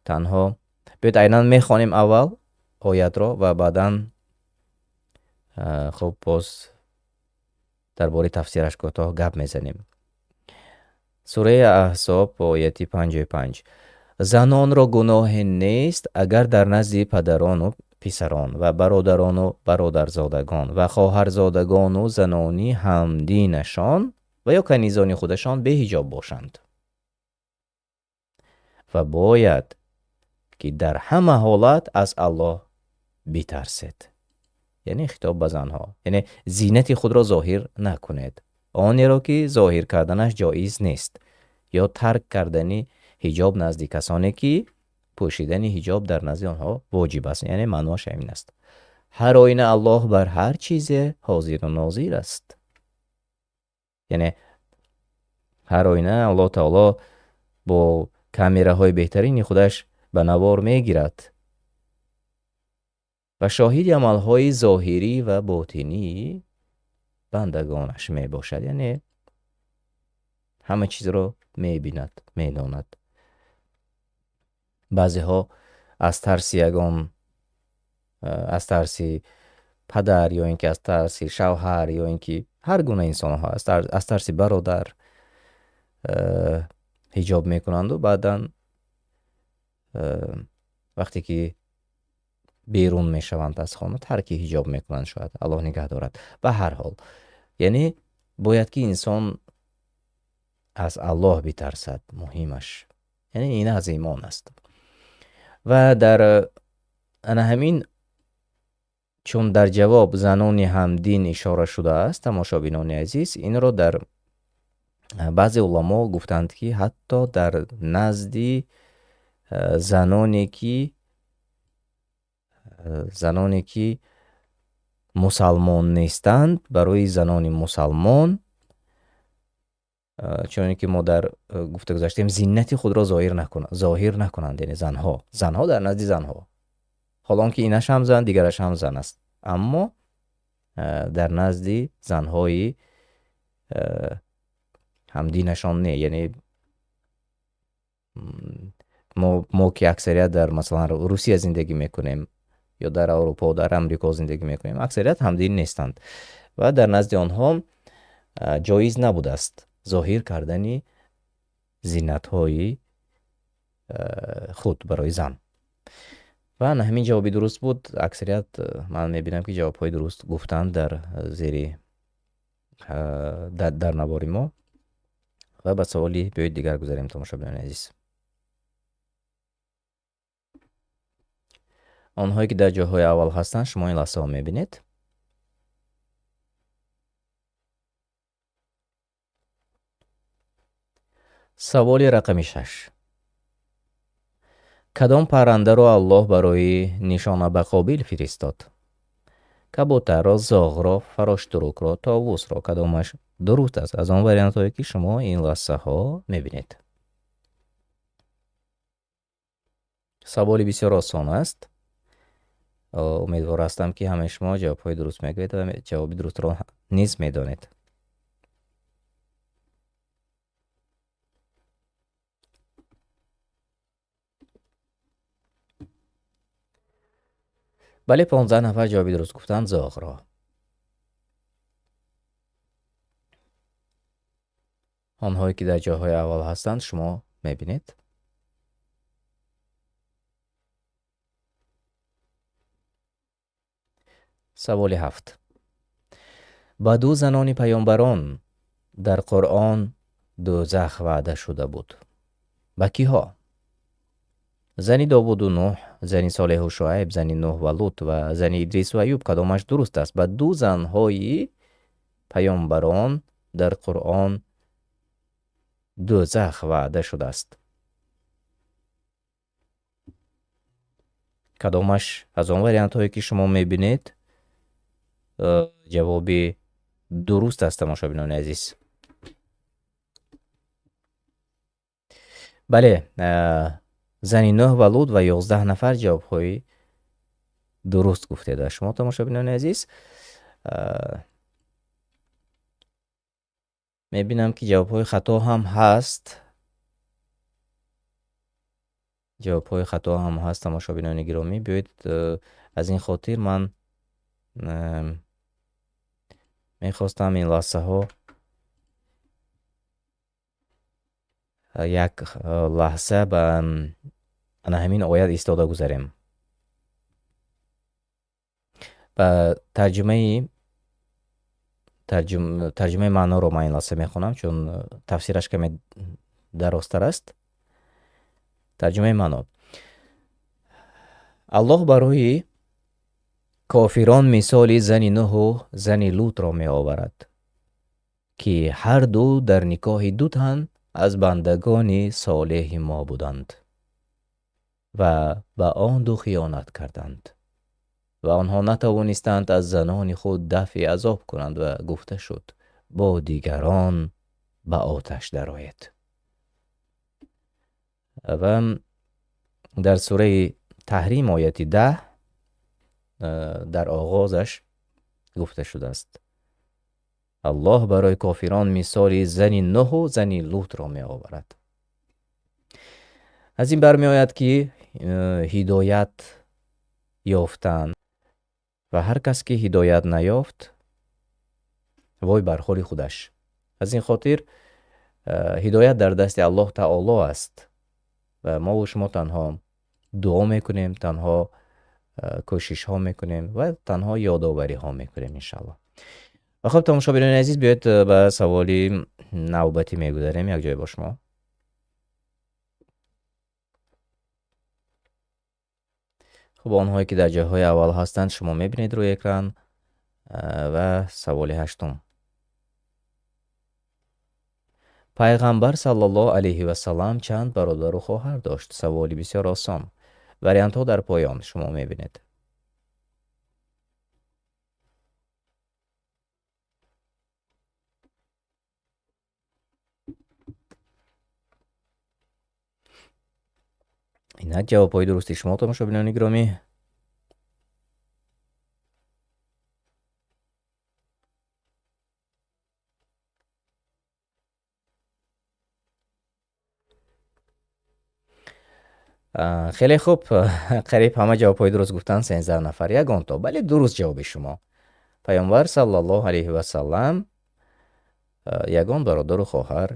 танҳо биёед айнан мехонем аввал оятро ва баъдан хуб боз дар бораи тафсираш кӯтоҳ гап мезанем. Сураи Аҳзоб ояти 55. Занонро гуноҳе нест, агар дар назди падарону писарон ва бародарону бародарзодагон ва хоҳарзодагону занони ҳамдинашон ва ё канизони худашон беҳиҷоб бошанд. Ва бояд ки дар ҳама ҳолат аз Аллоҳ битарсед. Яъне хитоб ба занҳо. Яъне зинати худро зоҳир накунед. Онеро ки зоҳир карданаш ҷоиз нест ё тарк кардани ҳиҷоб назди касоне ки пӯшидани ҳиҷоб дар назди онҳо воҷиб аст. Яъне маъноаш ҳамин аст. Ҳар оина Аллоҳ бар ҳар чизе ҳозиру нозир аст. Яъне ҳар оина Аллоҳ таоло бо камераҳои беҳтарини худаш ба навор мегирад ва шоҳиди амалҳои зоҳирӣ ва ботинии бандагонаш мебошад. Яъне ҳама чизро мебинад, медонад. Баъзеҳо аз тарси ягон, аз тарси падар ё ин ки аз тарси шавҳар ё ин ки ҳар гуна инсонҳо аз тарси бародар ҳиҷоб мекунанду баъдан вақте ки берун мешаванд аз хона тарки ҳиҷоб мекунанд, шояд Аллоҳ нигаҳ дорад. Ба ҳар ҳол, яъне бояд ки инсон аз Аллоҳ битарсад, муҳимаш. Яъне ин аз имон аст. Ва дар ана ҳамин, чун дар ҷавоб занони ҳамдин ишора шудааст, тамошобинони азиз, инро дар баъзе уламо гуфтанд, ки ҳатто дар назди заноне ки мусалмон нестанд, барои занони мусалмон, чуноне ки мо дар гуфта гузаштем, зинати худро зоҳир накунанд, яъне занҳо дар назди занҳо, ҳолон ки инаш ҳам зан, дигараш ҳам зан аст, аммо дар назди занҳои ҳамдинашон не, яъне мо ки аксарият дар масалан Русия зиндагӣ мекунем ё дар Аврупо, дар Амрико зиндагӣ мекунем, аксарият ҳамдин нестанд ва дар назди онҳо ҷоиз набудааст зоҳир кардани зинатҳои худ барои зан. Ва на ҳамин ҷавоби дуруст буд. Аксарият ман мебинам ки ҷавобҳои дуруст гуфтанд дар зери дар навори мо. Ва ба саволи биёед дигар гузарем, тамошобинони азиз. Онҳое ки дар ҷойҳои аввал ҳастанд, шумо ин лаҳзаҳо мебинед. Саволи рақами 6. Кадом паррандаро Аллоҳ барои нишона ба Қобил фиристод? Кабутарро, зоғро, фароштурукро, товусро. Кадомаш дуруст аст аз он вариантҳое ки шумо ин лаҳзаҳо мебинед? Саволи бисёр осон аст. Умедвор ҳастам ки ҳамаи шумо ҷавобҳои дуруст мегӯед ва ҷавоби дурустро низ медонед. Бале, 15 нафар ҷавоби дуруст гуфтанд, зоғро. Онҳое ки дар ҷойҳои аввал ҳастанд, шумо мебинед. Саволи 7. Ба ду занони паёмбарон дар Қуръон дӯзах ваъда шуда буд. Ба киҳо? Зани Довуду Нуҳ, зани Солеҳу Шуайб, зани Нуҳ ва Лут ва зани Идрису Аюб. Кадомаш дуруст аст? Ба ду занҳои паёмбарон дар Қуръон дӯзах ваъда шудааст. Кадомаш аз он вариантҳое ки шумо мебинед, ҷавоби дуруст аст, тамошобинони азиз? Бале, зани Нуҳ ва Лут ва 11 нафар ҷавобҳои дуруст гуфтед. Ва шумо, тамошобинони азиз, мебинам ки ҷавобҳои хато ҳам ҳаст. Ҷавобҳои хато ҳам ҳаст, тамошобинони гиромӣ. Биёед, аз ин хотир ман мехостам ин лаҳзаҳо як лаҳза ба ана ҳамин оят истода гузарем. Ба тарҷумаи маъноро ман ин лаҳза мехонам, чун тафсираш каме дарозтар аст. Тарҷумаи маъно. Аллоҳ барои кофирон мисоли зани Нуҳу зани Лутро меоварад, ки ҳар ду дар никоҳи ду тан аз бандагони солеҳи мо буданд ва ба он ду хиёнат карданд ва онҳо натавонистанд аз занони худ дафъи азоб кунанд ва гуфта шуд бо дигарон ба оташ дароед. Ва дар сураи Таҳрим ояти 10 дар оғозаш гуфта шудааст: Аллоҳ барои кофирон мисоли зани Нуҳу зани Лутро меоварад. Аз ин бармеояд ки ҳидоят ёфтан Ва ҳар кас ки ҳидоят наёфт, вой бар ҳоли худаш. Аз ин хотир ҳидоят дар дасти Аллоҳ Таоло аст ва мо ва шумо танҳо дуо мекунем, танҳо кӯшишҳо мекунем ва танҳо ёдовариҳо мекунем иншааллоҳ. Ва хуб, тамошобинони азиз, биёед ба саволи навбатӣ мегузарем якҷоя бо шумо. Хуб, онҳое ки дар ҷойҳои аввал ҳастанд, шумо мебинед рӯи экран ва саволи ҳаштум. Пайғамбар саллаллоҳу алайҳи ва саллам чанд бародару хоҳар дошт? Саволи бисёр осон. Вариантҳо дар поён шумо мебинед. Инак ҷавобҳои дурусти шумо, тамошобинони гиромӣ. Хеле хуб, қариб ҳама ҷавобҳои дуруст гуфтанд, 13 нафар, ягон то. Бале, дуруст ҷавоби шумо. Пайғамбар саллаллоҳу алайҳи ва саллам ягон бародару хоҳар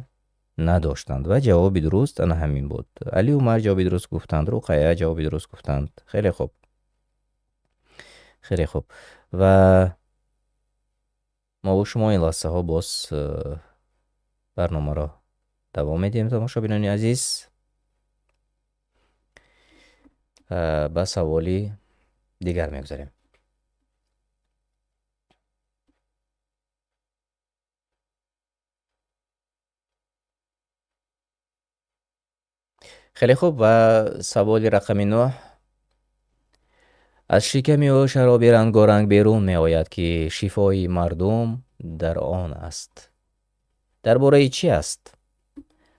надоштанд ва ҷавоби дуруст ана ҳамин буд. Али Умар ҷавоби дуруст гуфтанд, Руқая ҷавоби дуруст гуфтанд. Хеле хуб. Хеле хуб. Ва мо бо шумо ин лаҳзаҳо боз барномаро давом медиҳем, тамошобинони азиз. Ба саволи дигар мегузарем. Хеле хуб, ва саволи рақами 9. Аз шиками ӯ шароби рангоранг берун меояд, ки шифои мардум дар он аст. Дар бораи чӣ аст?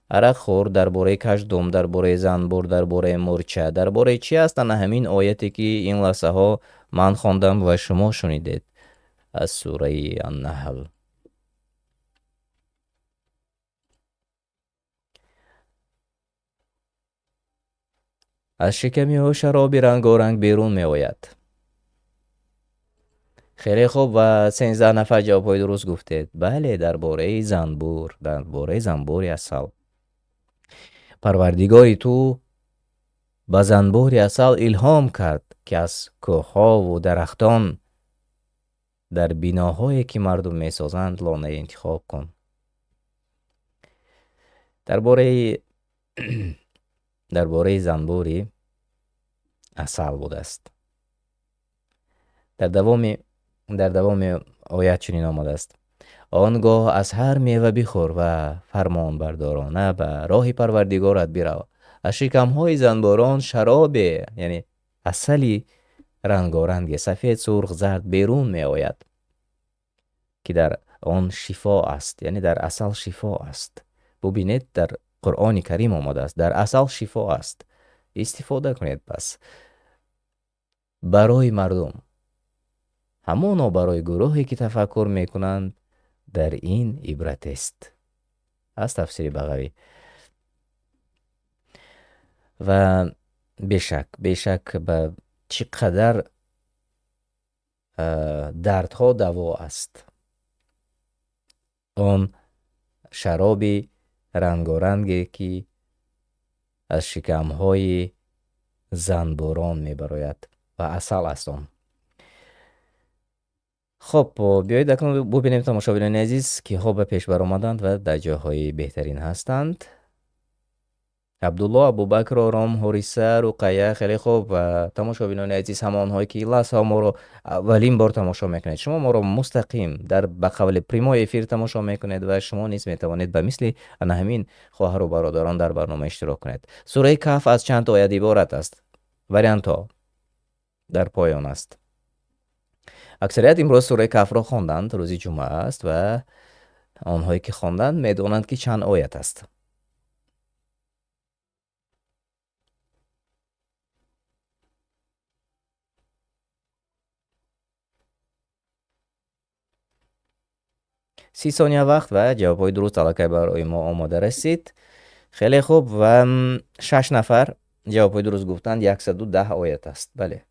Арақхӯр, дар бораи каждум, дар бораи занбур, дар бораи мурча. Дар бораи чӣ аст ана ҳамин ояте, ки ин лаҳзаҳо ман хондам ва шумо шунидед аз сураи Ан-Наҳл? Аз шиками ӯ шароби рангоранг берун меояд. Хеле хуб, ва 13 нафар ҷавобҳои дуруст гуфтед. Бале, дар бораи занбур, дар бораи занбури асал. Парвардигори ту ба занбури асал илҳом кард, ки аз кӯҳҳову дарахтон дар биноҳое, ки мардум месозанд, лонае интихоб кун. Дар бораи занбури асал будааст. Дар давоми оят чунин омадааст: он гоҳ аз ҳар мева бихӯр ва фармонбардорона ба роҳи Парвардигорат бирав. Аз шикамҳои занбурон шаробе, яъне асали рангоранге, сафед, сурх, зард берун меояд, ки дар он шифо аст, яъне дар асал шифо аст. Бубинед, дар Қуръони Карим омадааст, дар асал шифо аст. Истифода кунед пас. Барои мардум, ҳамоно барои гурӯҳе, ки тафаккур мекунанд, дар ин ибрат аст. Аз тафсири Бағавӣ. Ва бешак ба чӣ қадар дардҳо даво аст. Он шароби рангоранге, ки аз шикамҳои занбурон мебарояд ва асал аст он. Хоб, биёед акнун бубинем, тамошобинони азиз, киҳо ба пеш баромаданд ва дар ҷойҳои беҳтарин ҳастанд. Абдулло, Абубакр, Ором, Ҳориса, Руқая. Хеле хуб. Ва тамошобинони азиз, ҳамонҳое ки лаҳзаҳо моро аввалин бор тамошо мекунед, шумо моро мустақим дар ба қавли прямой эфир тамошо мекунед ва шумо низ метавонед ба мисли ана ҳамин хоҳару бародарон дар барнома иштирок кунед. Сураи Каҳф аз чанд оят иборат аст? Вариантҳо дар поён аст. Аксарият имрӯз сураи Каҳфро хонданд, рӯзи ҷумъа аст ва онҳое ки хонданд медонанд, ки чанд оят аст. 30 сония вақт ва ҷавобҳои дуруст аллакай барои мо омода расид. Хеле хуб, ва 6 нафар ҷавобҳои дуруст гуфтанд, 110 оят аст. Бале.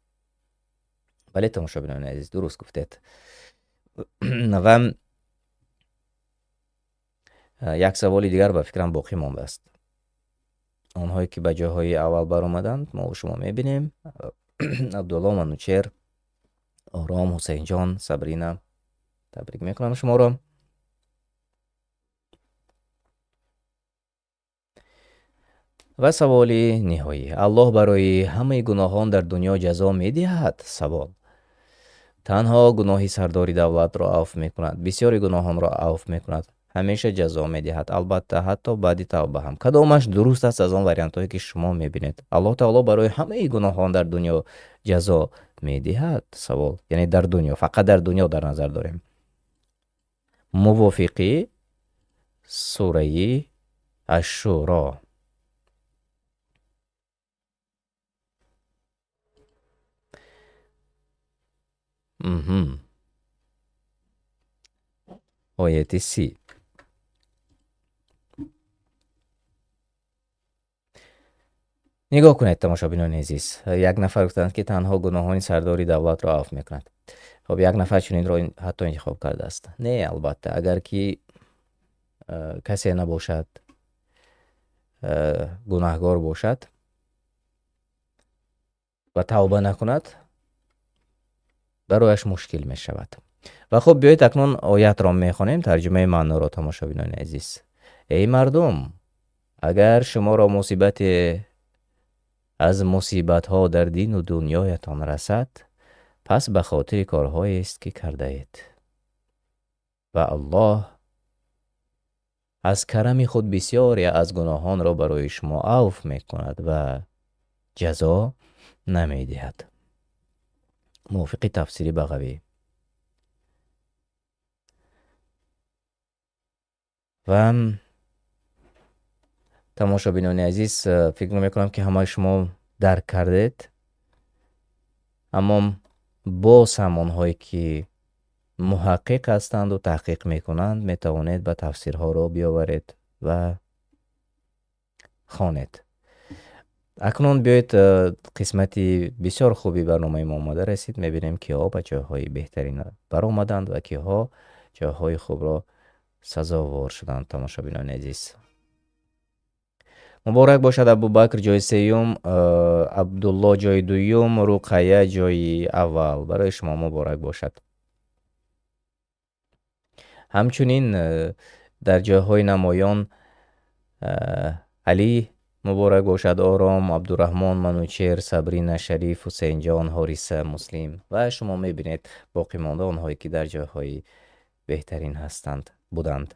Бале, тамошобинони азиз, дуруст гуфтед. Ва як саволи дигар ба фикрам боқӣ мондааст. Онҳое ки ба ҷойҳои аввал баромаданд, мо шумо мебинем: Абдулло, Манучер, Ором, Ҳусейнҷон, Сабрина, табрик мекунам шуморо. Ва саволи ниҳоӣ: Аллоҳ барои ҳамаи гуноҳон дар дунё ҷазо медиҳад? Савол: танҳо гуноҳи сардори давлатро авф мекунад, бисёри гуноҳонро авф мекунад, ҳамеша ҷазо медиҳад, албатта ҳатто баъди тавба ҳам. Кадомаш дуруст аст аз он вариантҳое ки шумо мебинед? Аллоҳ таоло барои ҳамаи гуноҳон дар дунё ҷазо медиҳад? Савол, яъне дар дунё, фақат дар дунё дар назар дорем. Мувофиқи сураи Ашшуро. Ояти 30. Нигоҳ кунед, тамошобинони азиз, як нафар гуфтанд, ки танҳо гуноҳони сардори давлатро авф мекунад. Хоб, як нафар чунинро ҳатто интихоб кардааст. Не, албатта, агар ки касе набошад, гунаҳгор бошад ва тавба накунад, барояш мушкил мешавад. Ва хуб, биёед акнун оятро мехонем, тарҷумаи маъноро, тамошобинони азиз. Эй мардум, агар шуморо мусибате аз мусибатҳо дар дину дунёятон расад, пас ба хотири корҳоест ки кардаед. Ва Аллоҳ аз карами худ бисёре аз гуноҳонро барои шумо авф мекунад ва ҷазо намедиҳад. Мувофиқи тафсири Бағавӣ. Ва тамошобинони азиз, фикр мекунам ки ҳамаи шумо дарк кардед, аммо боз ҳам онҳое ки муҳаққиқ ҳастанду таҳқиқ мекунанд, метавонед ба тафсирҳоро биёваред ва хонед. Акнун биёед, қисмати бисёр хуби барномаи мо омада расид. Мебинем, киҳо ба ҷойҳои беҳтарин баромаданд ва киҳо ҷойҳои хубро сазовор шуданд. Тамошобинони азиз, муборак бошад: Абубакр ҷои сеюм, Абдулло ҷои дуюм, Руқая ҷои аввал. Барои шумо муборак бошад. Ҳамчунин дар ҷойҳои намоён Алӣ муборак бошад, Ором, Абдураҳмон, Манучер, Сабрина, Шариф, Ҳусейнҷон, Ҳориса, Муслим ва шумо мебинед боқимонда онҳое ки дар ҷойҳои беҳтарин ҳастанд буданд.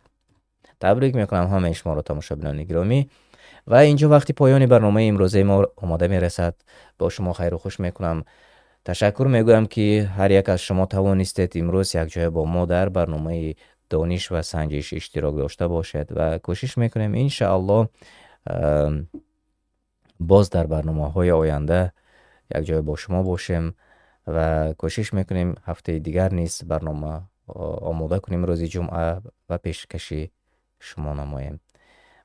Табрик мекунам ҳамаи шуморо, тамошобинони гиромӣ. Ва инҷо вақти поёни барномаи имрӯзаи мо омода мерасад. Бо шумо хайру хуш мекунам. Ташаккур мегӯям, ки ҳар як аз шумо тавонистед имрӯз якҷоя бо мо дар барномаи дониш ва санҷиш иштирок дошта бошед ва кӯшиш мекунем, иншааллоҳ, боз дар барномаҳои оянда якҷоя бо шумо бошем ва кӯшиш мекунем ҳафтаи дигар низ барнома омода кунем рӯзи ҷумъа ва пешкаши шумо намоем.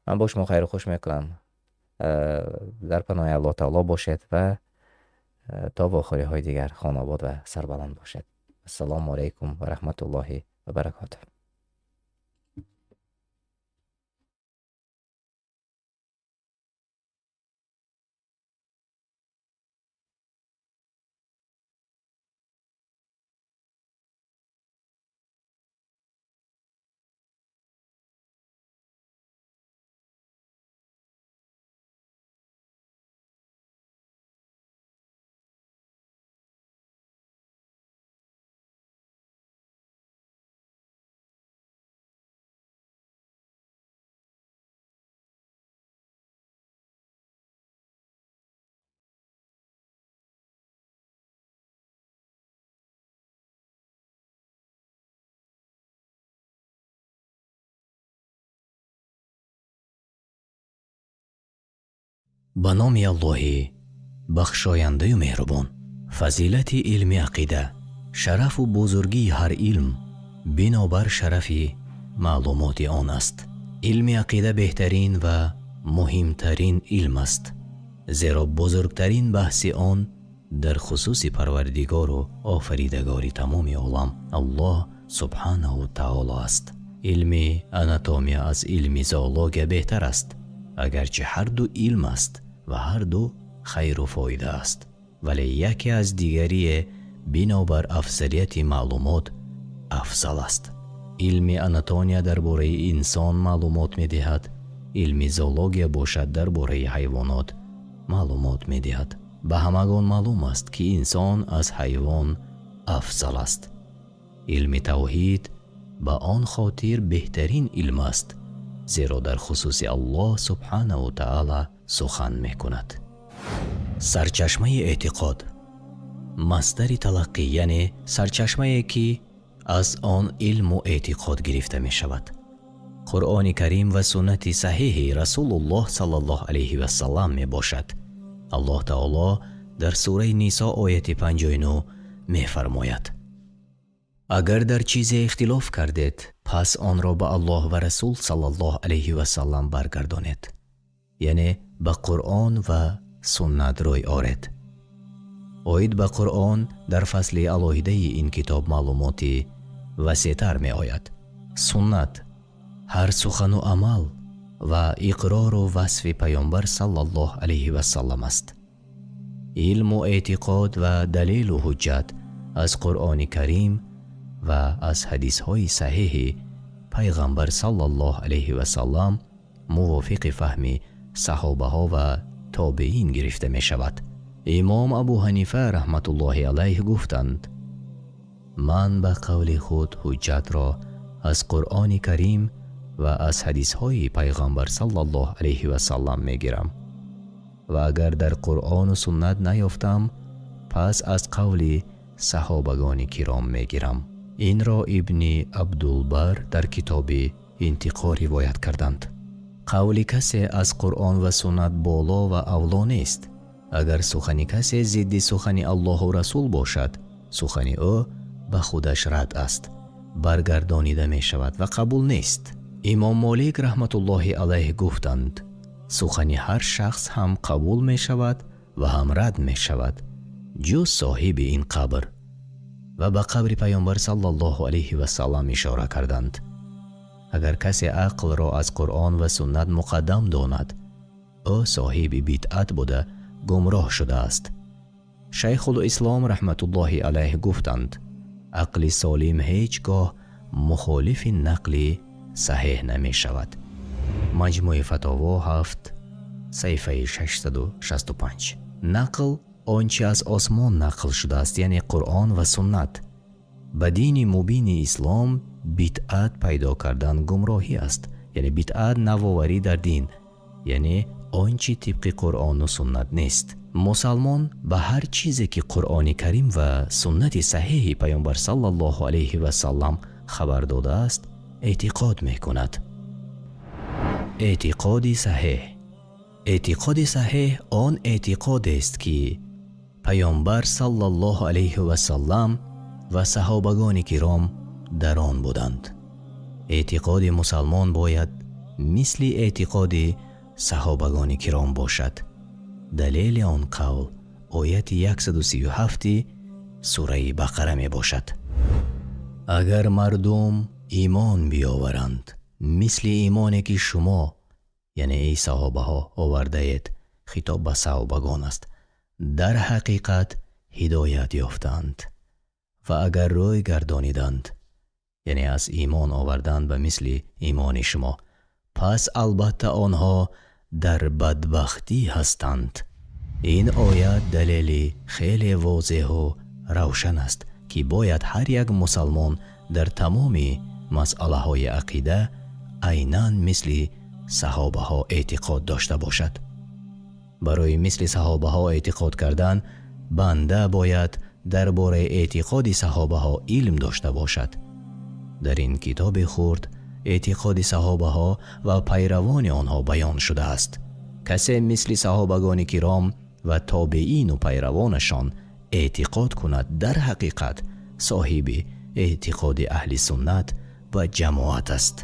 Ман бо шумо хайру хуш мекунам. Дар паноҳи Аллоҳ таоло бошед ва то вохӯриҳои дигар хонобод ва сарбаланд бошед. Ассалому алайкум ва раҳматуллоҳи ва баракотуҳ. Ба номи Аллоҳи бахшояндаю меҳрубон. Фазилати илми ақида. Шарафу бузургии ҳар илм бинобар шарафи маълумоти он аст. Илми ақида беҳтарин ва муҳимтарин илм аст, зеро бузургтарин баҳси он Дар хусуси Парвардигор ва Офаридгори тамоми олам, Аллоҳ субҳонаҳу ва таъоло аст. Илми анатомия аз илми зоология беҳтар аст, агарчи ҳар ду илм аст ва ҳар ду хайру фоида аст, вале яке аз дигаре бинобар афзалияти маълумот афзал аст. Илми анатомия дар бораи инсон маълумот медиҳад, илми зоология бошад дар бораи ҳайвонот маълумот медиҳад. Ба ҳамагон маълум аст, ки инсон аз ҳайвон афзал аст. Илми тавҳид ба он хотир беҳтарин илм аст, зеро дар хусуси Аллоҳ субҳонаҳу ва таъоло сухан мекунад. Сарчашмаи эътиқод, масдари талаққӣ, яъне сарчашмае ки аз он илму эътиқод гирифта мешавад, Қуръони Карим ва суннати саҳеҳи Расулуллоҳ саллаллоҳу алайҳи васаллам мебошад. Аллоҳ таъоло дар сураи Нисо, ояти 59 мефармояд: «Агар дар чизе ихтилоф кардед, пас онро ба Аллоҳ ва Расул саллаллоҳу алайҳи васаллам баргардонед», яъне ба Қуръон ва суннат рӯй оред. Оид ба Қуръон дар фасли алоҳидаи ин китоб маълумоти васеътар меояд. Суннат — ҳар сухану амал ва иқрору васфи Паёмбар саллаллоҳу алайҳи васаллам аст. Илму эътиқод ва далелу ҳуҷҷат аз Қуръони Карим ва аз ҳадисҳои саҳеҳи Пайғамбар саллаллоҳу алайҳи васаллам мувофиқи фаҳми саҳобаҳо ва тобеин гирифта мешавад. Имом Абу Ҳанифа раҳматуллоҳи алайҳ гуфтанд: «Ман ба қавли худ ҳуҷҷатро аз Қуръони Карим ва аз ҳадисҳои Пайғамбар саллаллоҳу алайҳи васаллам мегирам ва агар дар Қуръону суннат наёфтам, пас аз қавли саҳобагони киром мегирам». Инро Ибни Абдулбар дар китоби Интиқо ривоят карданд. Қавли касе аз Қуръон ва суннат боло ва авло нест. Агар сухани касе зидди сухани Аллоҳу Расул бошад, сухани ӯ ба худаш рад аст, баргардонида мешавад ва қабул нест. Имом Молик раҳматуллоҳи алайҳ гуфтанд: «Сухани ҳар шахс ҳам қабул мешавад ва ҳам рад мешавад, ҷуз соҳиби ин қабр», ва ба қабри Паёмбар саллаллоҳу алайҳи васаллам ишора карданд. Агар касе ақлро аз Қуръон ва суннат муқаддам донад, ӯ соҳиби бидъат буда, гумроҳ шудааст. Шайхулислом раҳматуллоҳи алайҳ гуфтанд: «Ақли солим ҳеҷ гоҳ мухолифи нақли саҳеҳ намешавад». Маҷмӯи Фатово, 7, саҳифаи 665. Нақл — он чи аз осмон нақл шудааст, яъне Қуръон ва суннат. Ба дини мубини ислом бидъат пайдо кардан гумроҳӣ аст, яъне бидъат — навоварӣ дар дин, яъне он чи тибқи Қуръону суннат нест. Мусалмон ба ҳар чизе ки Қуръони Карим ва суннати саҳеҳи Паёмбар саллаллоҳу алайҳи васаллам хабар додааст, эътиқод мекунад. Эътиқоди саҳеҳ. Эътиқоди саҳеҳ он эътиқодест, ки Паёмбар саллаллоҳу алайҳи васаллам ва саҳобагони киром дар он буданд. Эътиқоди мусалмон бояд мисли эътиқоди саҳобагони киром бошад. Далели он қавл ояти 137 сураи Бақара мебошад: «Агар мардум имон биёваранд мисли имоне ки шумо, яъне эй саҳобаҳо, овардаед», хитоб ба саҳобагон аст, «дар ҳақиқат ҳидоят ёфтаанд ва агар рӯй гардониданд, яъне аз имон овардан ба мисли имони шумо, пас албатта онҳо дар бадбахтӣ ҳастанд». Ин оят далели хеле возеҳу равшан аст, ки бояд ҳар як мусалмон дар тамоми масъалаҳои ақида айнан мисли саҳобаҳо эътиқод дошта бошад. Барои мисли саҳобаҳо эътиқод кардан банда бояд дар бораи эътиқоди саҳобаҳо илм дошта бошад. Дар ин китоби хурд эътиқоди саҳобаҳо ва пайравони онҳо баён шудааст. Касе мисли саҳобагони киром ва тобеину пайравонашон эътиқод кунад, дар ҳақиқат соҳиби эътиқоди аҳли суннат ва ҷамоат аст.